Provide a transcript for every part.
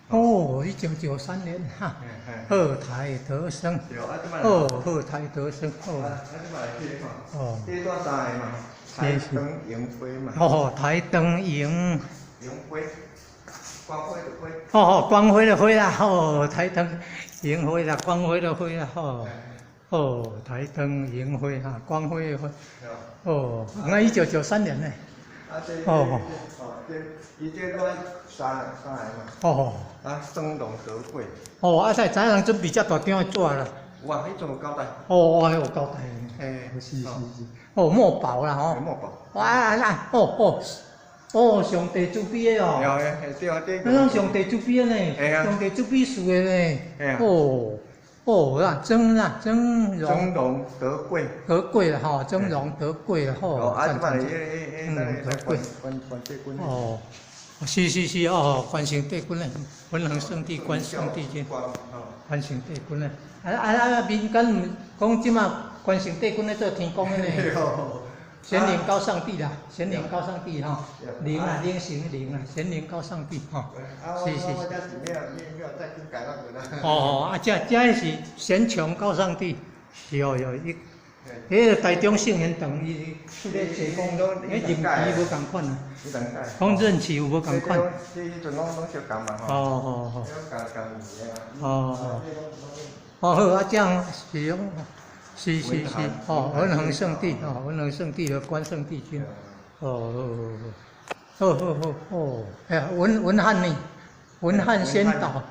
哦，1993年哈，賀台德生，哦，賀台德生，哦，哦，這段三个嘛，台燈盈輝嘛。哦，台燈盈。盈輝，光輝的輝。哦哦，光輝的輝啦，哦，台燈盈輝啦，光輝的輝啦，哦，哦，台燈盈輝哈，光輝的輝。哦，我1993年呢。啊，這哦，哦，這伊這段三個嘛。哦。啊，尊榮德貴。哦，啊，才知影人準備遮大張的紙啦。有啊，彼陣有交代。哦，哦，有交代。嘿，是是是。哦，墨寶啦吼。墨寶。哇，那，哦哦，哦，上帝慈悲的哦。對對對對。那種上帝慈悲的呢？上帝慈悲賜的呢？哦。哦啦，尊啦，尊榮。尊榮德貴。德貴啦吼，尊榮德貴啦吼。哦，啊，這擺迄德貴。關帝君。哦，是是是哦，關聖帝君咧，文衡聖帝關聖帝君。關聖帝君咧，啊啊啊！民間講這馬關聖帝君咧做天公的呢。顯靈高上帝啦，顯靈高上帝吼，靈啊靈性的靈啊，顯靈高上帝吼，是是。哦，啊，這是顯窮高上帝，是哦哟，伊，彼個台中聖賢堂伊出咧濟講，彼任期無仝款啊，講任期有無仝款。哦哦哦。哦哦。哦好，啊，這樣是用。是是是，哦，文衡聖帝，哦，文衡聖帝和關聖帝君，哦，好好好，哦，哎呀，文翰呢？文翰先導，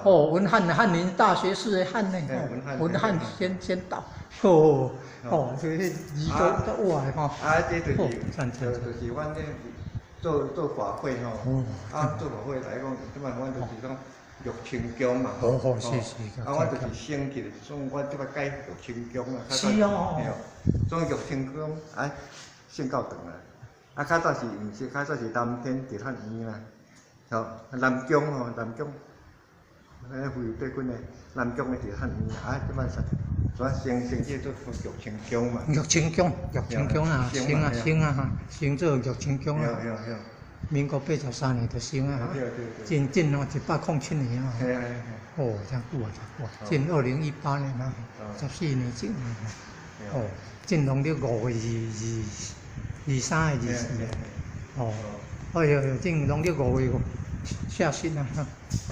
哦，文翰翰林大學士的翰呢？文翰先導，哦，哦，這個字都都活的吼。啊，這就是，就是阮這做法會吼，啊，做法會來講，這擺阮就是講。玉清宮嘛，哦，是是。啊，我就是升起來，所以我這擺改玉清宮啊。是哦。對，所以玉清宮啊，聖教堂啊，啊，較早是毋是？較早是南天地漢院啦，吼，南宮吼，南宮，迄惠帝君的南宮的地漢院啊，這擺是轉升升去做玉清宮嘛。玉清宮，玉清宮啊，升啊升啊，升做玉清宮啊。對對對。民國83年就升啊，進哦107年啊，哦，真久啊，真久啊，進2018年啊，14年前啊，哦，進農曆5月二二二三還是24啊，哦，哎呦呦，進農曆5月下旬啊，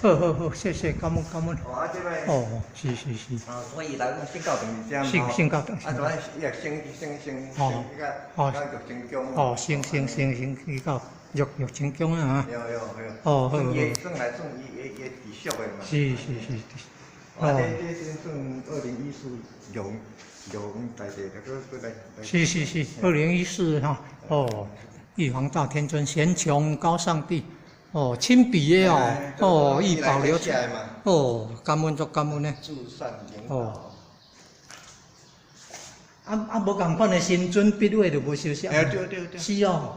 好好好，謝謝，感恩感恩。哦，是是是。啊，所以來講聖教堂是這樣聖教堂。啊，就按伊也升升升升彼個，哦，玉清宮。哦，升升升升去到。玉清宮啊！對對對。哦，好。算伊算來算伊伊伊持續的嘛。是是是。哦。啊，這算2014用用大地，閣閣來。是是是，2014哈，哦，玉皇大天尊玄穹高上帝，哦，親筆的哦，哦，預保留。哦，感恩足感恩呢。至善靈。哦。啊啊，無仝款的神尊筆畫就無相像。對對對。是哦。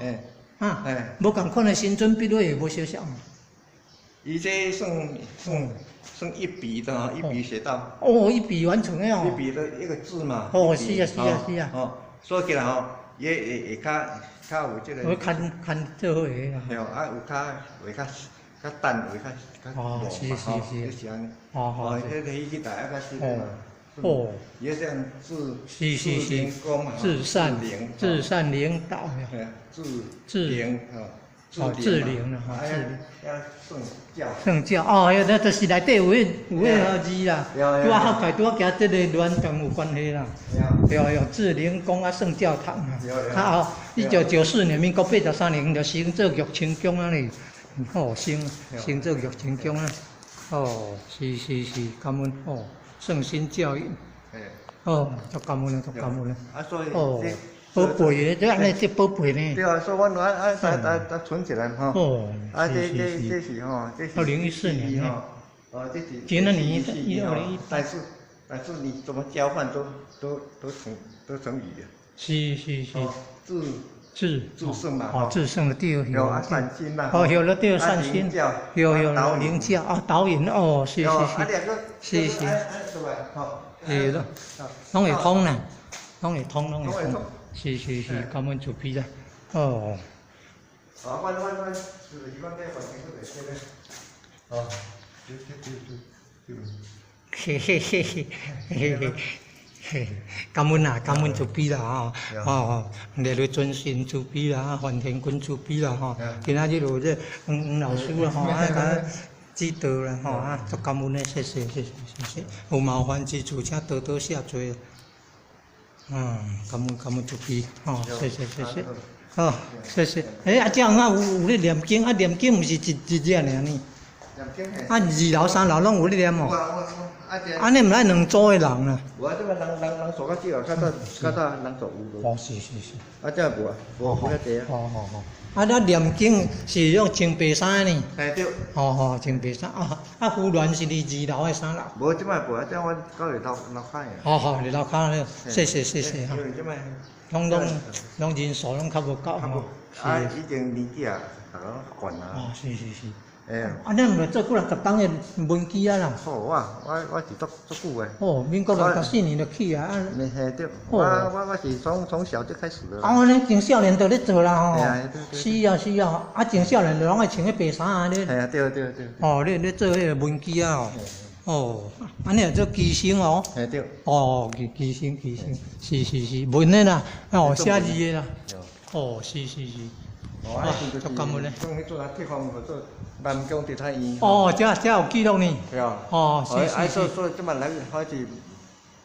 啊，無仝款的神尊筆畫無相像。伊這算一筆的，一筆寫到。哦，一筆完成的哦。一筆的一個字嘛。哦，是啊，是啊，是啊。哦，所以起來吼，也會較有這個。我看看做好個啦。對，啊，有較會較淡，會較較哦，是是是。就是按呢。哦哦，彼個彼個大較是。哦。伊這樣自是是是，至善至善靈導。至至靈哦，至靈啦，哈，至靈。聖教。聖教哦，那就是內底有彼個字啦，拄仔學界拄仔行這個亂堂有關係啦。對對，至靈宮啊，聖教堂啊。啊哦，1994年，民國83年就升做玉清宮啊哩，哦，升做玉清宮啊。哦，是是是，感恩哦，聖心教育。哦，足感恩足感恩。啊，所以。哦。寶貝的，這按呢這寶貝呢？對啊，所以阮啊啊啊啊存起來吼。哦，啊，這是吼，這是。2014年吼。哦，這是。前一年2018。但是你怎麼交換都成語啊。是是是。至至至聖嘛。哦，至聖的第二有啊，善心嘛。哦，有了對善心。有有靈教啊，導引哦，是是是。是是。是咯，攏會通啦，攏會通，攏會通。是是是，感恩慈悲啦，哦。啊，阮阮阮，就是阮這環境閣袂這個，哦。對對對對對。嘿嘿嘿嘿嘿嘿嘿，感恩啊，感恩慈悲啦吼，吼，列位尊神慈悲啦，梵天君慈悲啦吼，今仔日有這黃黃老師啦吼，啊，共指導啦吼，啊，足感恩的，謝謝謝謝謝謝，有麻煩之處請多多謝罪。感恩感恩慈悲，吼，謝謝謝謝，好，謝謝。欸，啊，這樣啊有咧念經，啊，念經毋是一一日爾呢？念經嘿。啊，二樓三樓攏有咧念哦。有啊有啊有，啊這。按呢毋愛兩組的人啦。無啊，這個人數較少，較早人數有。哦，是是是。啊，這無啊，無無遐濟啊。好好好。啊，咱念經是用穿白衫的呢。嘿對。吼吼，穿白衫啊啊！扶鸞是佇二樓的三樓。無，這擺無啊，這阮到佇樓跤的。好好，佇樓跤咧，謝謝謝謝哈。因為這擺。攏人數攏較無夠吼。啊，以前年紀啊，逐个攏懸啊。哦，是是是。欸。啊，咱毋是做幾若十冬的文機啊啦。好，我是足久的。哦，民國64年就起啊。嘿對，我是從小就開始了。啊，按呢真少年就咧做啦吼。對。是啊是啊，啊真少年就攏愛穿彼白衫啊咧。嘿啊對對對。哦，咧做彼個文機啊吼。哦，按呢做乩身哦。嘿對。哦，乩身，是是是，文的啦，哦，寫字的啦。哦，是是是。哦，啊，足感恩的。講彼陣啊，鐵方叫做南宮地太院。哦，這有記錄呢。對啊。哦，是是是。所以這擺來開始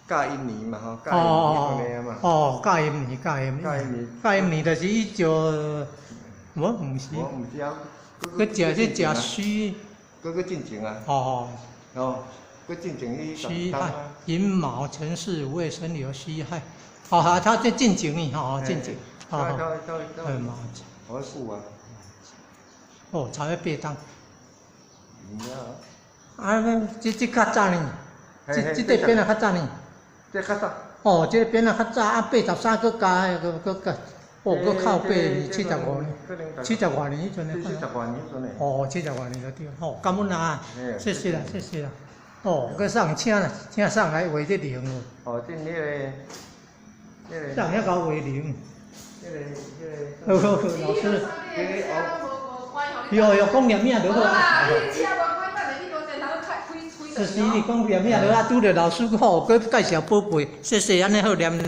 甲寅年嘛吼，甲寅年嘛。哦，甲寅年，甲寅年。甲寅年。甲寅年就是一九，無毋是。無毋是啊。閣食這食戌。閣進前啊。哦。哦，閣進前去戌亥，寅卯辰巳午未申酉戌亥。哦，好，他這進前呢，吼，進前。哦。卯。好久啊！哦，差欲八冬。啊，啊，這較早呢？這塊變啊較早呢？這較早。哦，這變啊較早，啊，83閣加，閣加，哦，閣扣8年75年，七十外年彼陣的。七十外年彼陣的。哦，七十外年就對，吼，感恩啊，謝謝啦，謝謝啦。哦，閣送請啦，請送來畫這龍哦。哦，這那個，那個。送遐𠢕畫龍。那個那個。好好好，老師。喲喲，講念名就好啊。是是，你講念名就好啊，拄著老師好，閣介紹寶貝，謝謝，按呢好念。